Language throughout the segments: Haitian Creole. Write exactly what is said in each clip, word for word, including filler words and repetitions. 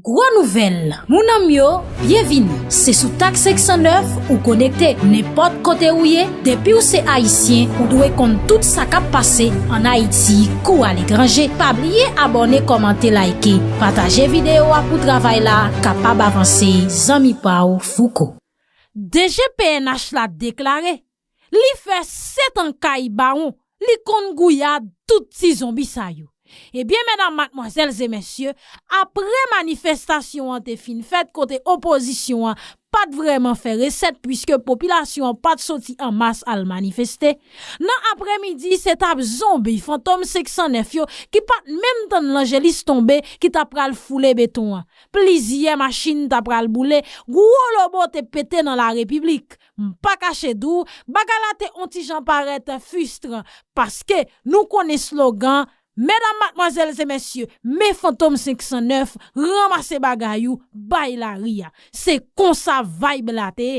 Gwo nouvèl, moun an m yo, byenvini. Se sou Tak senk san nèf ou konekte. Nenpòt kote ou ye, depi w se Ayisyen, ou dwe konn tout sa k ap pase ann Ayiti kou aletranje. Pa bliye abòne, kòmante, like, pataje videyo a pou travay la kapab avanse. Zanmi pa w, Fouco. D G P N H la deklare, li fè sèt an kay bawon, li konn gouyad tout ti zonbi sa yo. Ebyen, medam, madmwazèl e mesye, apre manifestasyon an te fin fèt kote opozisyon an pa t vrèman fè resèt, piske popilasyon an pa t soti an mas al manifeste, nan aprèmidi, se t ap zonbi Fantom senk san nèf yo ki pa t menm tann Lanjelis tonbe ki t ap pral foule beton an. Plizyè machin t ap pral boule, gwo lobo te pete nan Larepiblik. M pa kache di w, bagay la te on ti jan parèt fristran, paske nou konnen slogan, medam, madmwazèl e mesye, men Fantom senk san nèf, ranmase bagay ou, bay lari a. Se konsa vibe la te ye.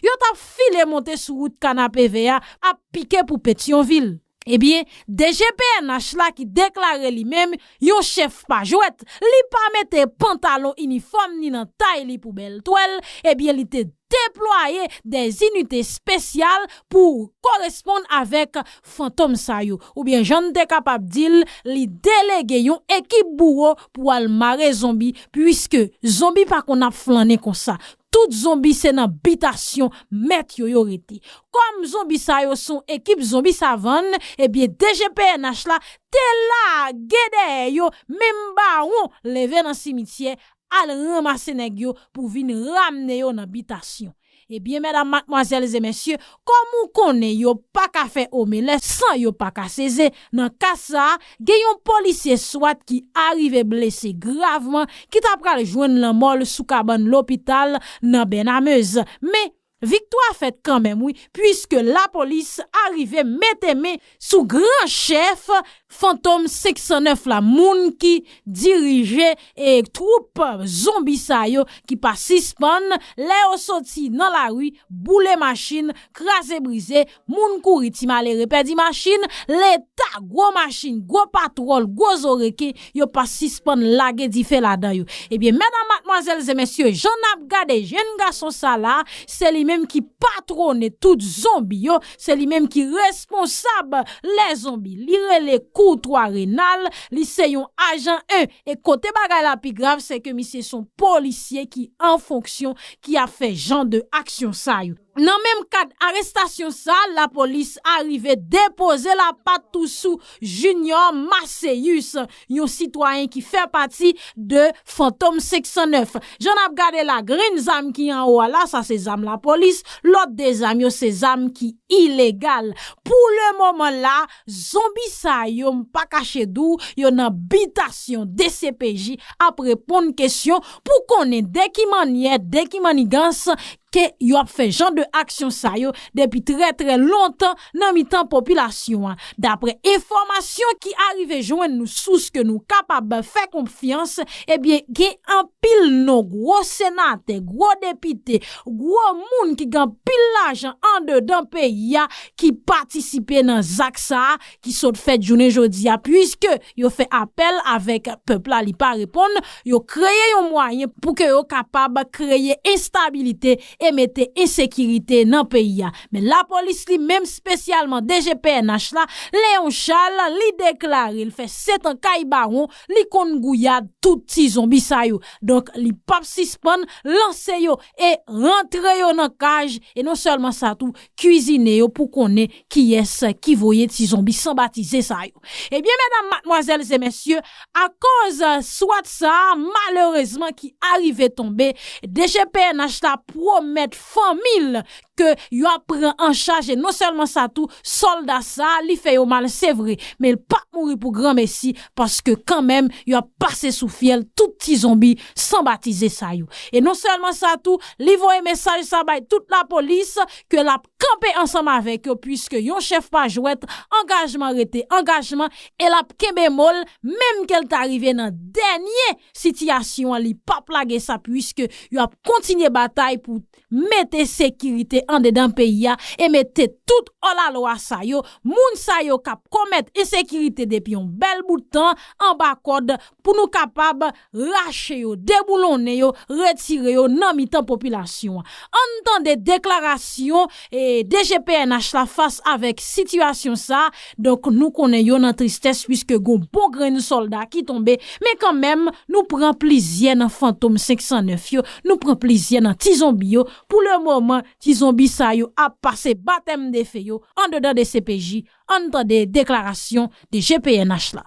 Yo t ap file monte sou wout Kanapevè a, ap pike pou Petyonvil. Ebyen, D G P N H la ki deklare li menm yon chèf pa jwèt, li pa mete pantalon inifòm ni nan tay li pou bèl twèl, ebyen, li te deplwaye dèzinite espesyal pou koresponn avèk fantom sa yo. Oubyen, jan n te kapab di l, li delege yon ekip bouwo pou al mare zonbi, piske zonbi pa konn ap flannen konsa. Tout zonbi se nan bitasyon mèt yo yo rete. Kòm zonbi sa yo se yon ekip zonbi savann, ebyen, D G P N H la te lage dèyè yo, menm bawon leve nan simityè, al ranmase nèg yo pou vin ramne yo nan bitasyon. Ebyen, medam, madmwazèl e mesye, kòm ou konnen yo pa ka fè omelè san yo pa ka seze, nan ka sa a, gen yon polisye swat ki arive blese gravman, ki ta pral jwenn lanmò l sou kabann lopital nan Bènamez. Men, viktwa fèt kanmenm, wi, piske lapolis arive mete men sou gran chèf Fantom senk san nèf la, moun ki dirije e twoup zonbi sa yo ki pa sispann, lè yo soti nan lari, boule machin, kraze brize, moun kouri, ti malere pèdi machin, leta, gwo machin, gwo patwòl, gwo zo reken, yo pa sispann lage dife ladan yo. Ebyen, medam, madmwazèl e mesye, jan n ap gade jenn gason sa la, se li menm ki patwone tout zonbi yo, se li menm ki responsab lè zonbi. Li rele Koutwa Renal, li se yon ajan en, e kote bagay la pi grav, se ke misye se yon polisye ki an fonksyon, ki ap fè jan de aksyon sa yo. Nan menm kad arestasyon sa, lapolis arive depoze lapat tou sou Junior Maceus, yon sitwayen ki fè pati de Fantom senk san nèf. Jan n ap gade la, grenn zam ki anwo a la, sa se zam lapolis, lòt de zam yo se zam ki ilegal. Pou le moman la, zonbi sa yo, m pa kache di w, yo nan bitasyon D C P J ap reponn kesyon pou konnen de ki mannyè, de ki mannigans ke yo ap fè jan de aksyon sa yo depi trè, trè lontan nan mitan popilasyon an. Daprè enfòmasyon ki arive jwenn nou, sous ke nou kapab fè konfyans, ebyen, gen anpil non gwo senatè, gwo depite, gwo moun ki gen anpil lajan andedan peyi a ki patisipe nan zak sa a ki sot fèt jounen jodi a, piske yo fè apèl avèk pèp la, li pa reponn, yo kreye yon mwayen pou ke yo kapab kreye enstabilite e mete ensekirite nan peyi a. Men lapolis li menm, espesyalman D G P N H la, Léon Charles, li deklare l fè sèt an kay bawon, li konn gouyad tout ti zonbi sa yo. Donk, li p ap sispann lanse yo e rantre yo nan kaj, e non sèlman sa tou, kwizine yo pou konnen kiyès ki voye ti zonbi sanbatize sa yo. Ebyen, medam, madmwazèl e mesye, akoz swat sa a, malerezman, ki arive tonbe, D G P N H la pwomèt fanmi l ke yo ap pran an chaj, e non sèlman sa tou, sòlda sa a, li fè yo mal, se vre, men l p ap mouri pou granmesi, paske kanmenm, yo ap pase sou fyèl tout ti zonbi sanbatize sa yo. E non sèlman sa tou, li voye mesaj sa bay tout lapolis, ke l ap kanpe ansanm avèk yo, piske yon chèf pa jwèt, angajman rete angajman, e l ap kenbe mo l, menm ke l ta rive nan dènye sitiyasyon an, li p ap lage sa, piske yo ap kontinye batay pou mete sekirite andedan peyi a e mete tout òlalwa sa yo, moun sa yo k ap komèt ensekirite depi yon bèl bout tan anba kòd pou nou kapab rache yo, deboulonnen yo, retire yo nan mitan popilasyon an. Ann tande deklarasyon e D G P N H la fas avèk sitiyasyon sa a. Donk, nou konnen yo nan tristès, piske gon bon grenn sòlda ki tonbe, men kanmenm, nou pran plizyè nan Fantom senk san nèf yo, nou pran plizyè nan ti zonbi yo. Pou le moman, ti zonbi sa yo ap pase batèm de fe yo andedan D C P J. Ann tande deklarasyon D G P N H la.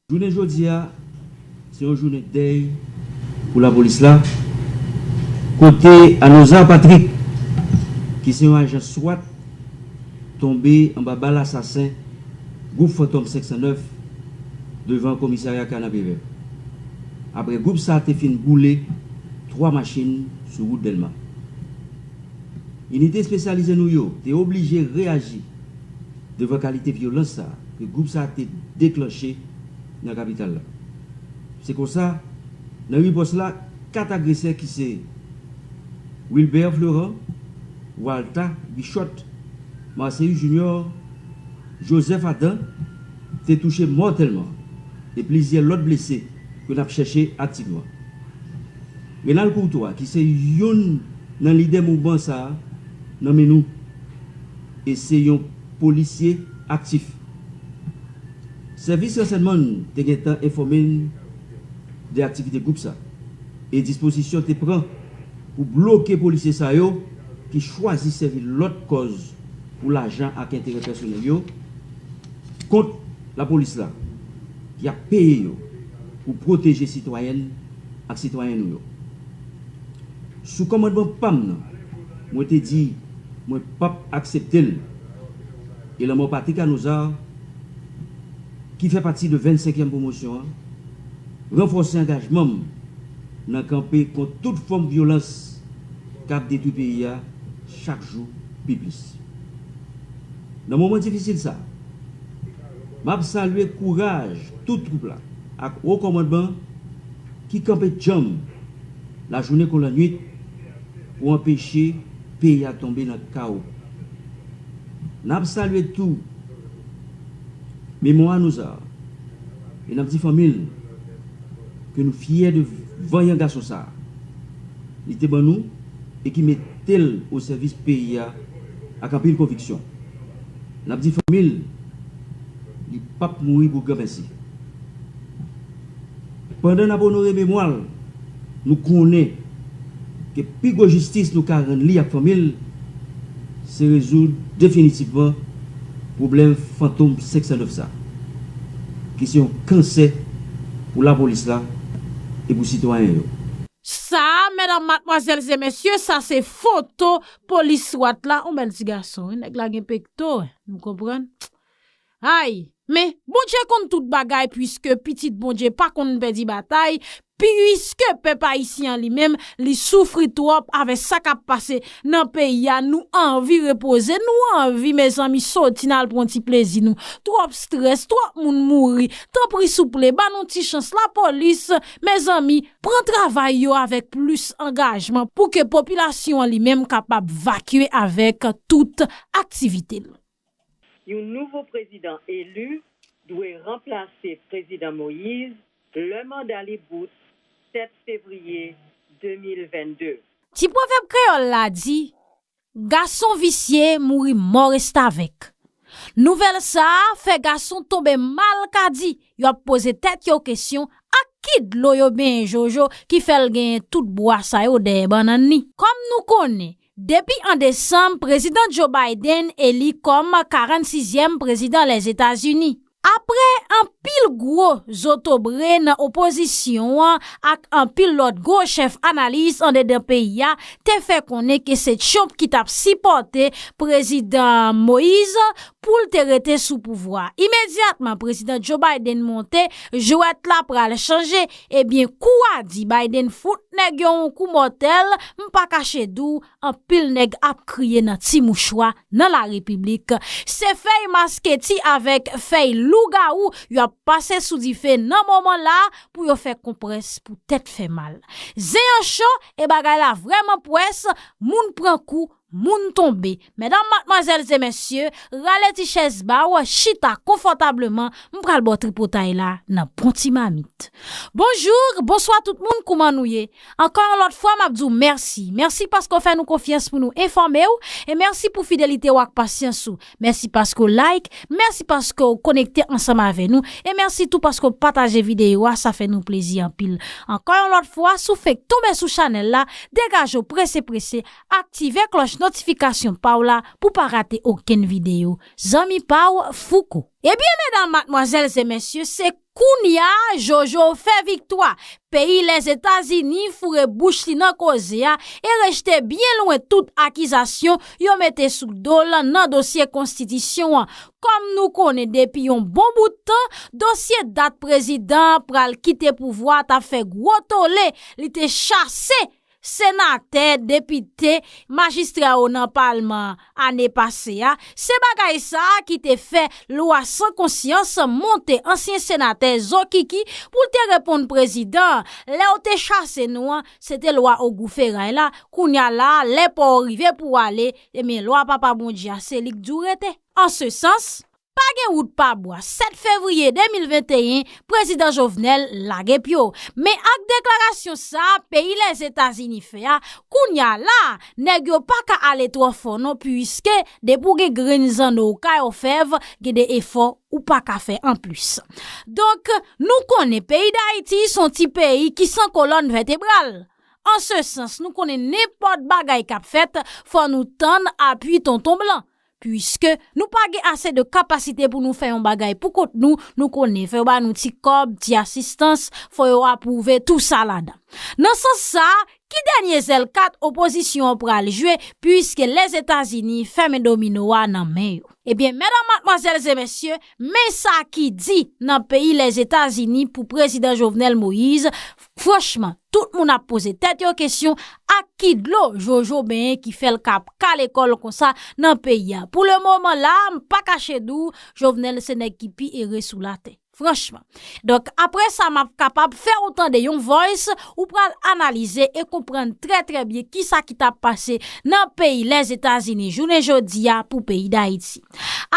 Jounen jodi a, se yon jounen dèy pou lapolis la, kote Anozar Patrick, ki se yon ajan swat, tonbe anba bal asasen gwoup Fantom senk san nèf devan komisarya Kanapevè, apre gwoup sa a te fin boule twa machin sou wout Dèlma. Inite espesyalize nou yo te oblije reyaji devan kalite vyolans sa a ke gwoup sa a te deklanche nan kapital la. Se konsa, nan ripòs la, kat agresè ki se Wilbert Florent, Walta Bichot, Marceus Junior, Joseph Adam te touche mòtèlman e plizyè lòt blese ke n ap chèche aktivman. Renald Courtois, ki se youn nan lidè mouvman sa a, nan men nou e se yon polisye aktif. Sèvis ransèyman te gentan enfòme n de aktivite gwoup sa e dispozisyon te pran pou bloke polisye sa yo ki chwazi sèvi lòt kòz pou lajan ak enterè pèsonèl yo kont lapolis la, ki ap peye yo pou pwoteje sitwayèn ak sitwayen nou yo. Sou kòmandman pa m nan, mwen te di mwen p ap aksepte l. E lanmò Patrick Anozar, ki fè pati de vennsenkyèm pwomosyon an, ranfòse angajman m nan kanpe kont tout fòm vyolans k ap detwi peyi a chak jou pi plis. Nan moman difisil sa a, m ap salye kouraj tout twoup la ak wo kòmandman ki kanpe djanm lajounen kon lannwit pou anpeche peyi a tonbe nan kawo. N ap salye tou memwa Anozar e n ap di fanmi l ke nou fyè de vanyan gason sa a li te ban nou e ki mete l o sèvis peyi a ak anpil konviksyon. N ap di fanmi l li p ap mouri pou granmèsi. Pandan n ap onore memwa l, nou konnen ke pi gwo jistis nou ka rann li ak fanmi l se rezoud definitivman pwoblèm Fantom senk san nèf sa, ki se yon kansè pou lapolis la e pou sitwayen yo. Sa, medam, madmwazèl e mesye, sa se foto polis swat la. Yon bèl ti gason, wi. Nèg la gen pekto, wi. Nou konprann? Ay, men Bondye konn tout bagay, piske pitit Bondye pa konn pèdi batay, piske pèp ayisyen an li menm, li soufri twòp avèk sa k ap pase nan peyi a. Nou anvi repoze, nou anvi, mezanmi, soti n al pran ti plezi nou. Twòp strès, twòp moun mouri. Tanpri, souple, ban nou ti chans, lapolis, mezanmi, pran travay yo avèk plis angajman pou ke popilasyon an li menm kapab vakye avèk tout aktivite l. Yon nouvo prezidan eli dwe ranplase Prezidan Moïse lè manda li bout sèt fevriye de mil vennde. Ti pwovèb kreyòl la di, gason visye mouri mò restavèk. Nouvèl sa a fè gason tonbe malkadi, yo ap poze tèt yo kesyon, ak ki dlo yo benyen Jojo ki fè l genyen tout bwa sa yo dèyè bannann li? Kòm nou konnen, depi an desanm, Prezidan Joe Biden eli kòm karannsizyèm prezidan Lèzetazini. Apre anpil gwo zotobre nan opozisyon an ak anpil lòt gwo chèf analiz andedan peyi a te fè konnen ke se Trump ki t ap sipòte Prezidan Moïse pou l te rete sou pouvwa. Imedyatman Prezidan Joe Biden monte, jwèt la pral chanje. Ebyen, kou a di, Biden fout nèg yo yon kou mòtèl, m pa kache di w, anpil nèg ap kriye nan ti mouchwa nan la repiblik. Se fèy masketi avèk fèy lougawou y ap pase sou dife nan moman la pou yo fè konprès pou tèt fè mal. Zen an cho e bagay la vrèman pwès, moun pran kou, moun tonbe. Medam, madmwazèl e mesye, rale ti chèz ba w, chita konfòtableman, m pral ba w tripotay la nan bon ti mamit. Bonjou, bonswa tout moun, kouman nou ye? Ankò yon lòt fwa, m ap di w mèsi. Mèsi paske w fè nou konfyans pou nou enfòme w, e mèsi pou fidelite w ak pasyans ou. Mèsi paske w like, mèsi paske w konekte ansanm avè nou, e mèsi tou paske w pataje videyo a, sa fè nou plezi anpil. Ankò yon lòt fwa, si w fenk tonbe sou chanèl la, degaje w prese prese, aktive klòch notifikasyon pa w la pou w pa rate okenn videyo. Zanmi pa w, Fouco. Ebyen, medam, madmwazèl e mesye, se kounye a Jojo fè viktwa. Peyi Lèzetazini foure bouch li nan koze a e rejte byen lwen tout akizasyon yo mete sou do l nan dosye konstitisyon an. Kòm nou konnen depi yon bon bout tan, dosye dat prezidan an pral kite pouvwa a t ap fè gwo tole, li te chase senatè, depite, majistra yo nan palman an ane pase a. Se bagay sa a ki te fè lwa san konsyans monte ansyen senatè Zokiki pou l te reponn prezidan an. Lè w te chase nou an, se te lwa ogou feray la. Kounye a la a, lè pa w rive pou w ale, ebyen, lwa Papa Bondye a, se li k di w rete. An se sans, pa gen wout pa bwa. Sèt fevriye de mil venteyen, prezidan Jovenel lage pye w. Men ak deklarasyon sa a peyi Lèzetazini fè a, kounye a la a, nèg yo pa ka ale twò fò non, piske depi w gen grenn zanno w kay òfèv, gen de efò ou pa ka fè anplis. Donk, nou konnen peyi Dayiti se yon ti peyi ki san kolòn vètebral. An se sans, nou konnen nenpòt bagay k ap fèt, fò nou tann apui tonton blan. Piske nou pa gen ase de kapasite pou nou fè yon bagay pou kont nou, nou konnen, fò yo ba nou ti kòb, ti asistans, fò yo apwouve tou sa ladan. Nan sans sa a, ki dènye zèl kat opozisyon an pral jwe, piske Lèzetazini fèmen domino a nan men yo? Ebyen, medam, madmwazèl e mesye, men sa ki di nan peyi Lèzetazini pou prezidan Jovenel Moïse. Franchman, tout moun ap poze tèt yo kesyon ak ki dlo Jojo benyen ki fè l ka ap kale kò l konsa nan peyi a. Pou le moman la a, m pa kache di w, Jovenel se nèg ki pi ere sou latè. Franchman. Donk, apre sa, m ap kapab fè w tande yon voice, ou pral analize e konprann trè, trè byen kisa ki t ap pase nan peyi Lèzetazini jounen jodi a pou peyi Dayiti.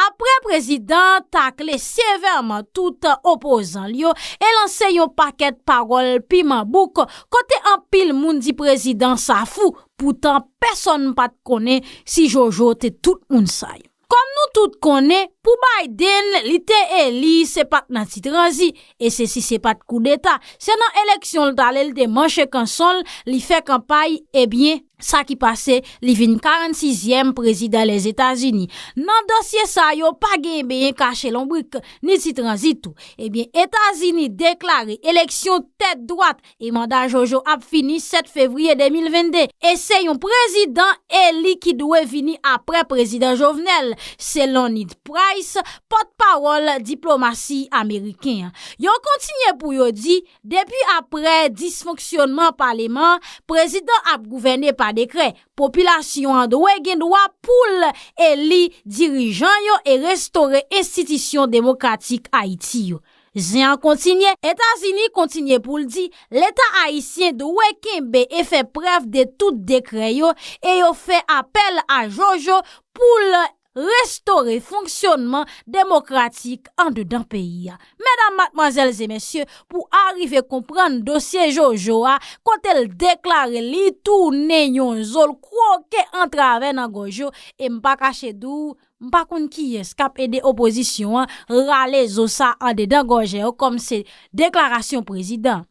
Apre prezidan an takle sevèman tout opozan l yo e lanse yon pakèt pawòl piman bouk, kote anpil moun di prezidan sa fou, poutan pèsonn pa t konnen si Jojo te tout moun sa yo. Kòm nou tout konnen, pou Biden, li te eli, se pa t nan ti tranzi, e se si se pa t koudeta. Se nan eleksyon l t ale, l te manche kanson l, li fè kanpay, ebyen, sa ki pase, li vin karann sizyèm prezidan Lèzetazini. Nan dosye sa yo, pa gen benyen kache lonbrik, ni ti tranzi tou. Ebyen, Etazini deklare eleksyon tèt dwat e manda Jojo ap fini sèt fevriye de mil vennde. E se yon prezidan eli ki dwe vini apre prezidan Jovenel, selon Ned Price, pòtpawòl diplomasi ameriken an. Yo kontinye pou yo di, depi apre disfonksyonman paleman an, prezidan ap gouvène pa dekrè. Popilasyon an dwe gen dwa pou l eli dirijan yo e restore enstitisyon demokratik Ayiti yo. Zen an kontinye, Etazini kontinye pou l di, Leta ayisyen dwe kenbe e fè prèv de tout dekrè yo e yo fè apèl a Jojo pou l restore fonksyonman demokratik andedan peyi a. Medam, madmwazèl e mesye, pou arive konprann dosye Jojo a, kote l deklare li tounen yon zo, l kwoke antravè nan gòj yo, e m pa kache di w, m pa konn kiyès k ap ede opozisyon an rale zo sa andedan gòj yo kòm se deklarasyon prezidan.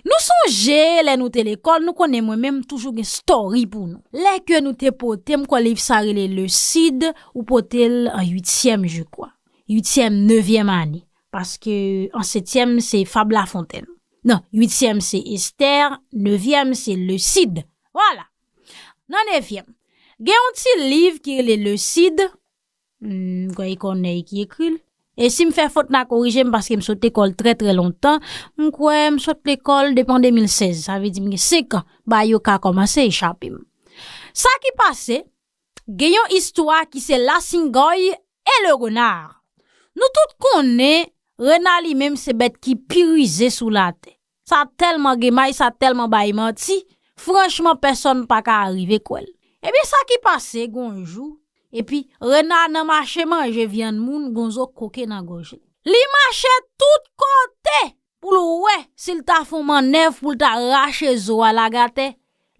Nou sonje, lè nou te lekòl, nou konnen mwen menm toujou gen story pou nou. Lè ke nou te pote, m kwè liv sa rele Le Cid, ou pote l an uityèm, je crois. Uityèm, nevyèm ane. Paske an setyèm, se Fab Lafontaine. Non, uityèm, se Esther, nevyèm, se Le Cid. Vwala. Nan nevyèm, gen yon ti liv ki rele Le Cid, Hmm, m kwè e Corneille ki ekri l. E si m fè fot, n a korije m, paske m sot lekòl trè, trè lontan. M kwè m sot lekòl depi an de mil sèz, sa vle di m gen senk an, bagay yo ka kòmanse echape m. Sa ki pase, gen yon istwa ki se La Cingòy et le renard. Nou tout konnen, rena li menm se bèt ki pi rize sou latè. Sa tèlman gen may, sa tèlman bay manti, franchman, pèsonn pa ka rive kwè l. Ebyen, sa ki pase, gon jou, epi rena nan mache manje vyann moun, gon zo koke nan gòj li. Li mache tout kote pou l wè si l ta fè yon mannèv pou l ta rache zo a lage atè,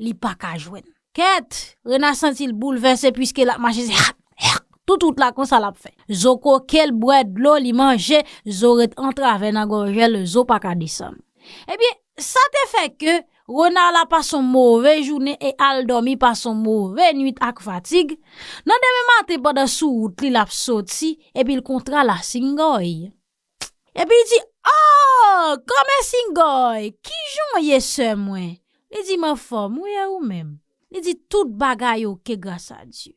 li pa ka jwenn. Kèt, rena santi l boulvèse, piske l ap mache, se hak, hak, tout wout la konsa l ap fè. Zo koke l, bwè dlo, li manje, zo ret antravè nan gòj l, zo pa ka desann. Ebyen, sa te fè ke rena la pase yon move jounen e al dòmi pase yon move nwit ak fatig. Nan demen maten, pandan sou wout li, l ap soti, epi l kontre a La Cingòy. Epi li di, "Oh, kòmè Cingòy, kijan w ye, sè mwen?" Li di, "M anfòm, wi, e ou menm?" Li di, "Tout bagay oke, gras a Dye."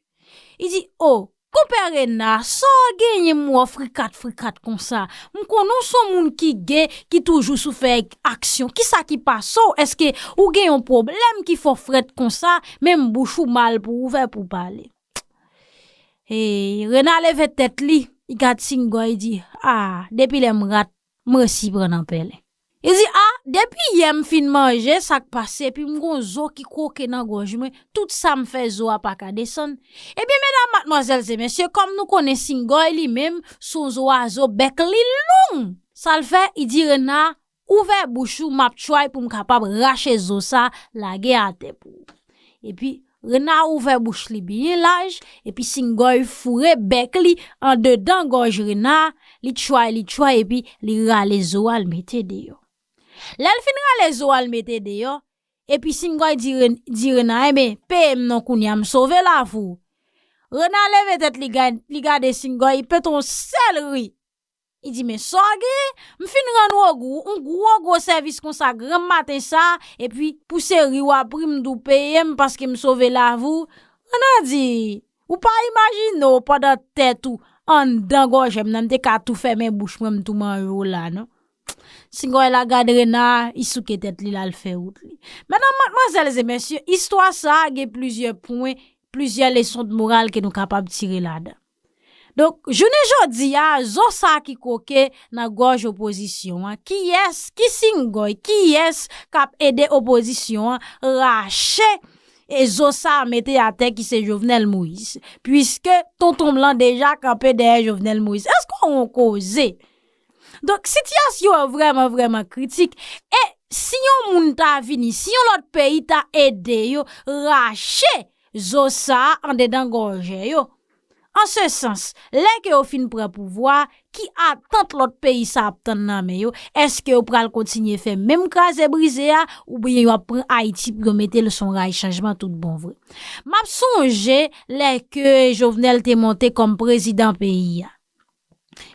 Li di, "Oh, konpè rena, sa w genyen m wè w frikat, frikat konsa? M konnen w se yon moun ki gay, ki toujou sou fè aksyon. Kisa ki pase w? Èske ou gen yon pwoblèm ki fè w frèt konsa? Menm bouch ou mal pou w ouvè pou w pale." E rena leve tèt li, li gad Cingòy, li di, "Ah, depi lè m rat, m resi pran nan pèlen." Li di, "Ah, depi yè m fin manje, sa k pase, epi m gon zo ki koke nan gòj mwen, tout sa m fè zo a pa ka desann." Ebyen, medam, madmwazèl e mesye, kòm nou konnen Cingòy li menm, se yon zwazo, bèk li long. Sa l fè, li di rena, "Ouvè bouch ou, m ap try pou m kapab rache zo sa, lage atè pou ou." Epi, rena ouvè bouch li byen laj, epi Cingòy foure bèk li andedan gòj rena, li try, li try, epi li rale zo a, l mete deyò. Lè l fin rale zo a, l mete deyò, epi Cingòy di, ren, di rena, "Enben, peye m non, kounye a m sove lavi w." Rena leve tèt li, gad, li gade Cingòy, li pete yon sèl ri. Li di, "Men sa w genyen? M fin rann ou yon gwo, yon gwo, gwo sèvis konsa granm maten sa, epi pou se ri w ap ri, m di w peye m paske m sove lavi w." Rena di, "Ou pa imajine w pandan tèt ou anndan gòje m nan, m te ka tou fèmen bouch mwen, m tou manje w la, non." Cingòy la gad rena, li souke tèt li, l al fè wout li. Medam, madmwazèl e mesye, istwa sa a gen plizyè pwen, plizyè leson de moral ke nou kapab tire ladan. Donk, jounen jodi a, zo sa ki koke nan gòj opozisyon an, kiyès, ki Cingòy, kiyès k ap ede opozisyon an rache e zo sa mete atè ki se Jovenel Moïse? Piske tonton blan deja kanpe dèyè Jovenel Moïse. Èske w wè yon koze? Donk, sitiyasyon an vrèman, vrèman kritik. E si yon moun ta vini, si yon lòt peyi ta ede yo rache zo sa a andedan gòje yo. An se sans, lè ke yo fin pran pouvwa, ki atant lòt peyi sa ap tann nan men yo? Èske yo pral kontinye fè menm kraze brize a, oubyen yo ap pran Ayiti pou yo mete l sou yon ray chanjman tout bon vre? M ap sonje lè ke Jovenel te monte kòm prezidan peyi a.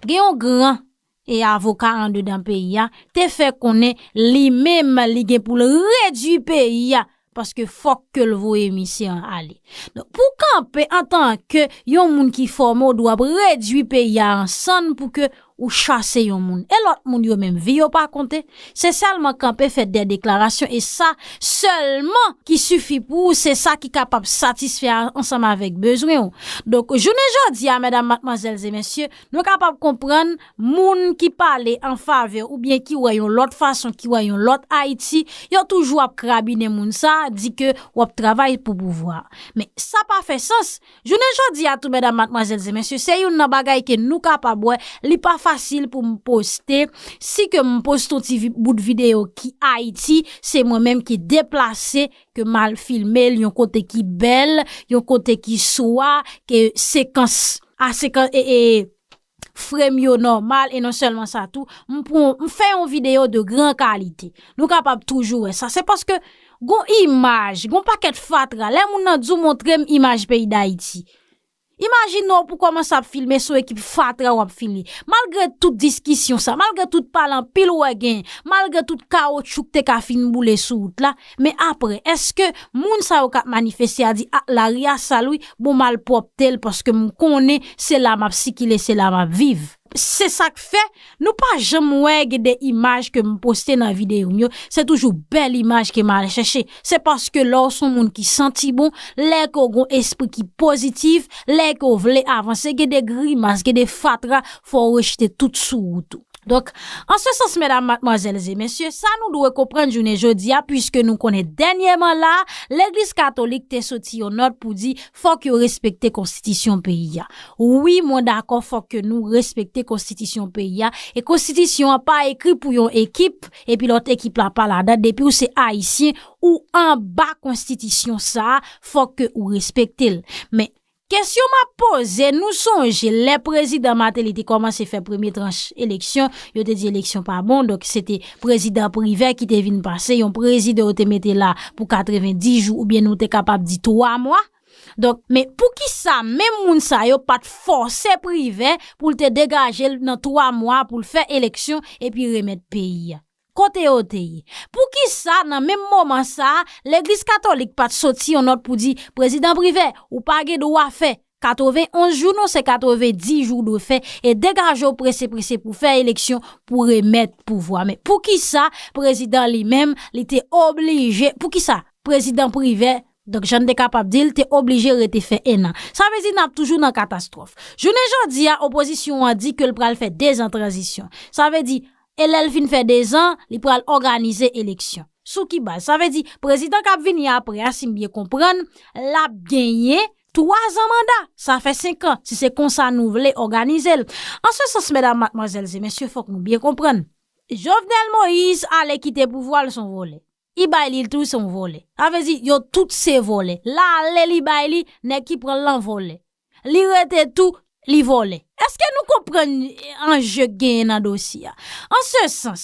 Gen yon gran e avoka andedan peyi a te fè konnen li menm li gen pou l redui peyi a, paske fòk ke l voye misye an ale. Donk, pou kanpe antanke yon moun ki fòme, w dwe ap redui peyi a an sann pou ke ou chase yon moun. E lòt moun yo menm, vi yo pa konte. Se sèlman kanpe fè de deklarasyon, e sa sèlman ki sifi pou ou, se sa ki kapab satisfè a, ansanm avèk bezwen w. Donk, jounen jodi a, medam, madmwazèl e mesye, nou kapab konprann moun ki pale an favè oubyen ki wè yon lòt fason, ki wè yon lòt Ayiti, yo toujou ap krabinen moun sa, di ke w ap travay pou pouvwa. Men sa pa fè sans. Jounen jodi a tou, medam, madmwazèl e mesye, se youn nan bagay ke nou kapab wè, li pa fasil pou m poste. Si ke m poste yon ti vi, bout videyo ki Ayiti, se mwen menm ki deplase, ke m al filme l yon kote ki bèl, yon kote ki swa, ke sekans, a sekans, e, e, frame yo nòmal, e non sèlman sa tou, m pran, m fè yon videyo de gran kalite. Nou kapab toujou wè sa. Se paske gon imaj, gon pakèt fatra. Lè moun nan di w montre m imaj peyi Dayiti. Imajine w pou kòmanse ap filme, se yon ekip fatra w ap filme. Malgre tout diskisyon sa, malgre tout pale anpil w wè gen, malgre tout kawotchou k te ka fin boule sou wout la, men apre, èske moun sa yo k ap manifeste a di, "A, lari a sal wi, bon, m al pwòpte l paske m konnen se la m ap sikile, se la m ap viv"? Se sa k fè nou pa janm wè gen de imaj ke m poste nan videyo m yo, se toujou bèl imaj ke m al chèche. Se paske lè w se yon moun ki santi bon, lè ke w gen espri ki pozitif, lè ke w vle avanse, gen de grimas, gen de fatra, fò w rejte tout sou wout ou. Donk, an se sans, medam, madmwazèl e mesye, sa nou dwe konprann jounen jodi a, piske nou konnen dènyèman la, Legliz Katolik te soti yon nòt pou di fòk yo respekte konstitisyon peyi a. Wi, mwen dakò, fòk ke nou respekte konstitisyon peyi a. E konstitisyon an pa ekri pou yon ekip, epi lòt ekip la pa ladan. Depi w se Ayisyen, ou anba konstitisyon sa a, fòk ke ou respekte l. Men, kesyon m ap poze, nou sonje lè prezidan Martelly te kòmanse fè premye tranch eleksyon, yo te di eleksyon pa bon, donk se te prezidan Privè ki te vin pase, yon prezidan yo te mete la pou katrevenndis jou, oubyen nou te kapab di twa mwa. Donk, men poukisa menm moun sa yo pa t fòse Privè pou l te degaje l nan twa mwa pou l fè eleksyon epi remèt peyi a? Kote yo te ye? Poukisa, nan menm moman sa a, Legliz Katolik pa t soti yon nòt pou di, Prezidan Privè, ou pa gen dwa fè katrevenn onz jou, non, se katrevenndis jou w dwe fè, e degaje w prese, prese pou fè eleksyon, pou remèt pouvwa. Men poukisa prezidan li menm, li te oblije, poukisa prezidan Privè, donk, jan n te kapab di l, te oblije rete fè enn an? Sa vle di n ap toujou nan katastwòf. Jounen jodi a, opozisyon an di ke l pral fè dezan tranzisyon. Sa vle di, e lè l fin fè dezan, li pral òganize eleksyon. Sou ki baz? Sa vle di, prezidan k ap vini apre a, si m byen konprann, l ap genyen twa zan manda. Sa fè senk an, si se konsa nou vle òganize l. An se sans, medam, madmwazèl e mesye, fòk nou byen konprann. Jovenel Moïse ale kite pouvwa l, se yon vòlè. Li bay li tou, se yon vòlè. Sa vle di, yo tout se vòlè. L ale, li bay li, nèg ki pran l lan vòlè. Li rete tou, li vòlè. Èske nou konprann anje k genyen nan dosye a? An se sans,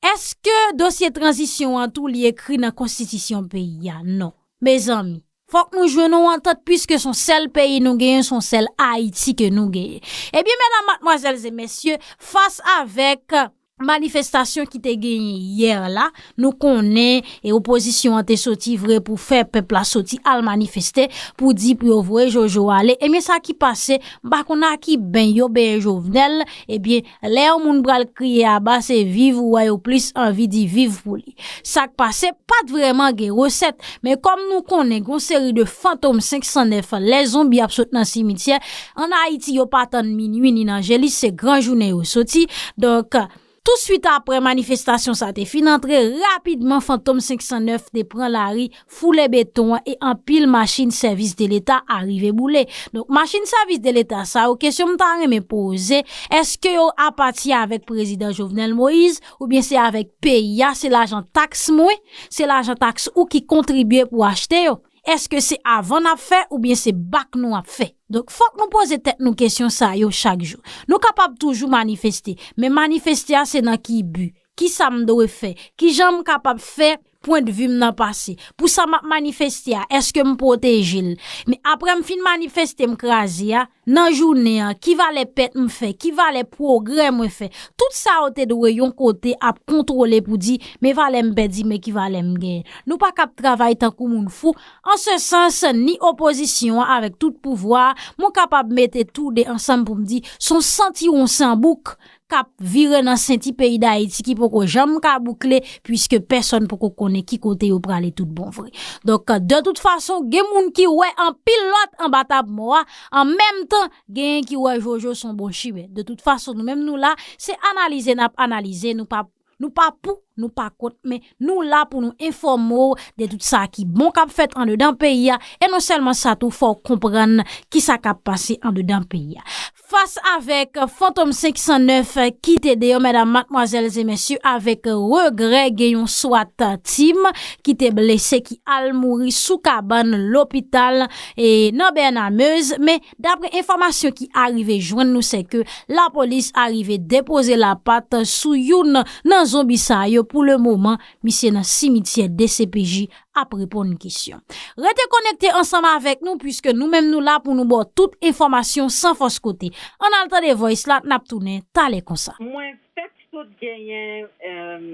èske dosye tranzisyon an tou li ekri nan konstitisyon peyi a? Non. Mezanmi, fòk nou jwenn yon antant, piske se yon sèl peyi nou genyen, se yon sèl Ayiti ke nou genyen. Ebyen, medam, madmwazèl e mesye, fas avèk manifestasyon ki te genyen yè la, nou konnen, e, opozisyon an te soti vre pou fè pèp la soti al manifeste, pou di pou yo voye Jojo ale. Ebyen, sa ki pase, m pa konn a ki beny yo benyen Jovenel, ebyen, lè yon moun pral kriye aba, se viv ou wè yo plis anvi di viv pou li. Sa k pase, pa t vrèman gen resèt, men kòm nou konnen gen yon seri de fantom senk san nèf, lè zonbi ap sot nan simityè, ann Ayiti yo pa tann minui ni nan jeli, se gran jounen yo soti. Donk, touswit apre manifestasyon sa te fin antre, rapidman fantom senk san nèf te pran lari, foule beton an e anpil machin sèvis de leta arive boule. Donk, machin sèvis de leta sa yo, kesyon m ta renmen poze, èske yo apati avèk prezidan Jovenel Moïse oubyen se avèk peyi a, se lajan taks mwen, se lajan taks ou ki kontribye pou achte yo? Èske se avan n ap fè oubyen se bak nou ap fè? Donk, fòk nou poze tèt nou kesyon sa yo chak jou. Nou kapab toujou manifeste, men manifeste a se nan ki bi? Kisa m dwe fè? Kijan m kapab fè pwendvi m nan pase? Pou sa m ap manifeste a, èske m pwoteje l? Men apre m fin manifeste, m kraze a, nan jounen an, ki valè pèt m fè? Ki valè pwogrè mwen fè? Tout sa yo te dwe yon kote ap kontwole pou di, men valè m pèdi, men ki valè m genyen. Nou pa kab travay tankou moun fou. An se sans, ni opozisyon an avèk tout pouvwa a, mwen kapab mete tou de ansanm pou m di, se yon santiwon san bouk k ap vire nan senti peyi Dayiti ki poko janm ka boukle, piske pèsòn poko konnen ki kote yo prale tout bon vre. Donk, de tout fason, gen moun ki wè anpil lòt anba tab mò a, an menm tan, genyen ki wè Jojo se yon bon chimè. De tout fason, nou menm nou la, se analize n ap analize, nou pa, nou pa pou, nou pa kont, men nou la pou nou enfòme w de tout sa ki bon k ap fèt andedan peyi a, e non sèlman sa tou, fò w konprann kisa k ap pase andedan peyi a. Fas avèk fantom senk san nèf ki te deyò, medam, madmwazèl e mesye, avèk regrè, gen yon swat team ki te blese, ki al mouri sou kabann lopital e nan Bènamez. Men, dapre enfòmasyon ki arive jwenn nou, se ke lapolis arive depoze lapat sou youn nan zonbi sa yo. Pou le moman, misye nan simityè D C P J ap reponn kesyon. Rete konekte ansanm avèk nou, piske nou menm nou la pou nou ba w tout enfòmasyon san fòs kote. Ann al tande voice la, n ap tounen talè konsa. Mwen fèk sot genyen, em,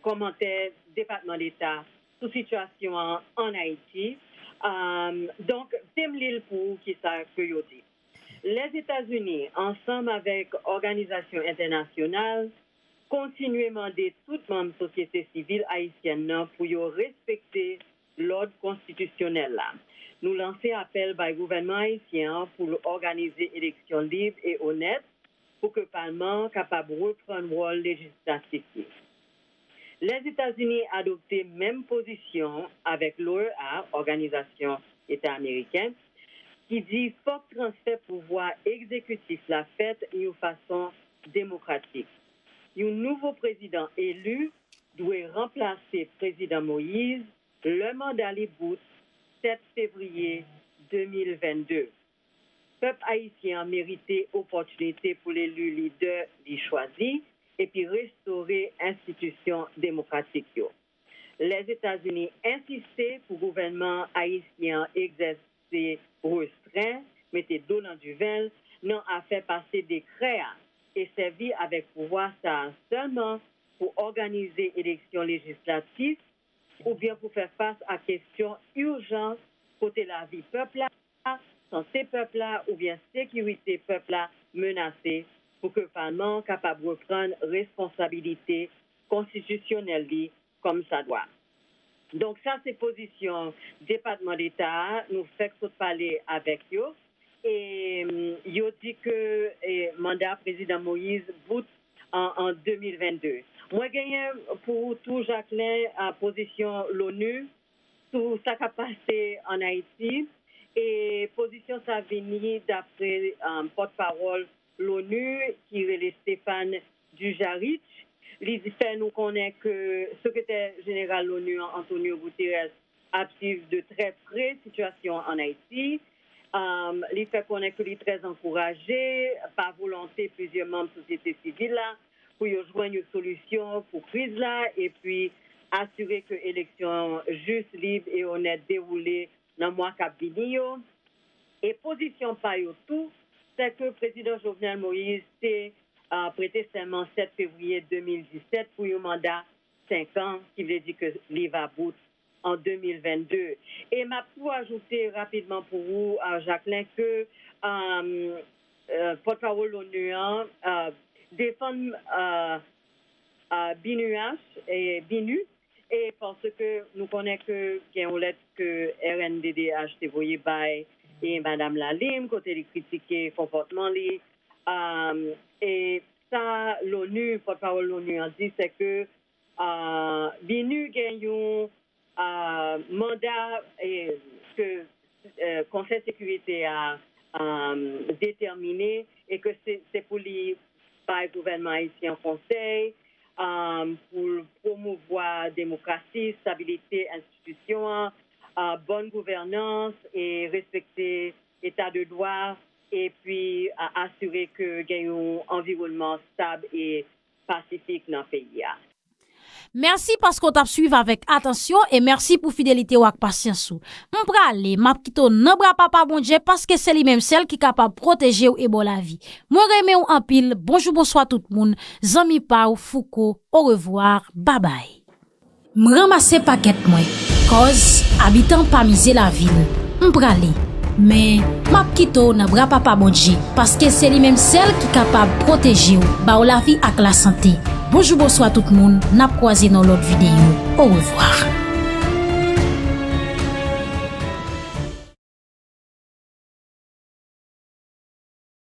kòmantè Depatman Deta sou sitiyasyon an ann Ayiti. Em, donk, te m li l pou ou kisa ke yo di. Lèzetazini, ansanm avèk òganizasyon entènasyonal, kontinye mande tout manm sosyete sivil ayisyèn nan pou yo respekte lòd konstitisyonèl la. Nou lanse apèl bay gouvènman ayisyen an pou l òganize eleksyon lib e onèt pou ke palman an kapab reprann wòl lejislatif li. Lèzetazini adopte menm pozisyon avèk l'O E A, Òganizasyon Eta Ameriken, ki di fòk transfè pouvwa egzekitif la fèt yon fason demokratik. Yon nouvo prezidan eli dwe ranplase Prezidan Moïse lè manda li bout sèt fevriye de mil vennde. Pèp ayisyen an merite opòtinite pou l eli lidè li chwazi epi restore enstitisyon demokratik yo. Lèzetazini ensiste pou gouvènman ayisyen an egzèse restren, mete dlo nan diven l nan afè pase dekrè a e sèvi avèk pouvwa sa a sèlman pou òganize eleksyon lejislatif oubyen pou fè fas a kesyon ijan kote lavi pèp la, sante pèp la oubyen sekirite pèp la menase pou ke palman an kapab reprann responsabilite konstitisyonèl li kòmsadwa. Donk sa se pozisyon Depatman Deta a, nou fèk sot pale avèk yo. E yo di ke e, manda Prezidan Moïse bout an, an de mil vennde. Mwen genyen pou ou tou, Jacquelin, a pozisyon l'ONU sou sa k ap pase ann Ayiti. E pozisyon sa vini dapre um, pòtpawòl l'ONU ki rele Stéphane Dujarric. Li di fè nou konnen ke sekretè jeneral l'ONU an, Antonio Guterres, ap swiv de trè pre sitiyasyon an ann Ayiti. Um, li fè konnen ke li trè ankouraje pa volonte plizyè manm sosyete sivil la pou yo jwenn yon solisyon pou kriz la epi asire ke eleksyon jis, lib e onèt dewoule nan mwa k ap vini yo. E pozisyon pa yo tou, se ke Prezidan Jovenel Moïse te uh, prete sèman sèt fevriye de mil disèt pou yon manda senk an, ki vle di ke li va bout an de mil vennde. E m ap tou ajoute rapidman pou ou, uh, Jacquelin, ke um, uh, pòtpawòl l'ONU an uh, defann uh, uh, BINUH, e BINUH, e paske nou konnen ke gen yon lèt ke R N D D H te voye bay e Madam Lalime, kote li kritike konpòtman li. Um, e sa l'ONU, pòtpawòl l'ONU an di, se ke uh, BINUH gen yon uh, manda e, ke uh, Konsèy Sekirite a um, detèmine e ke se, se pou li bay gouvènman ayisyen konsèy um, pou l pwomouvwa demokrasi, estabilite enstitisyon an, uh, bòn gouvènans e respekte eta de dwa epi uh, asire ke gen yon anviwònman stab e pasifik nan peyi a. Mèsi paske w t ap swiv avèk atansyon e mèsi pou fidelite w ak pasyans ou. M prale, m ap kite w nan bra Papa Bondye paske se li menm sèl ki kapab pwoteje w e ba w lavi. Mwen renmen w anpil, bonjou bonswa tout moun, zanmi pa w Fouco, orevwa, babay. M ranmase pakèt mwen, kòz abitan pa mize lavi l. M prale, men m ap kite w nan bra Papa Bondye, paske se li menm sèl ki kapab pwoteje w, ba w lavi ak lasante. Bonjou bonswa tout moun, n ap kwaze nan lòt videyo. Orevwa.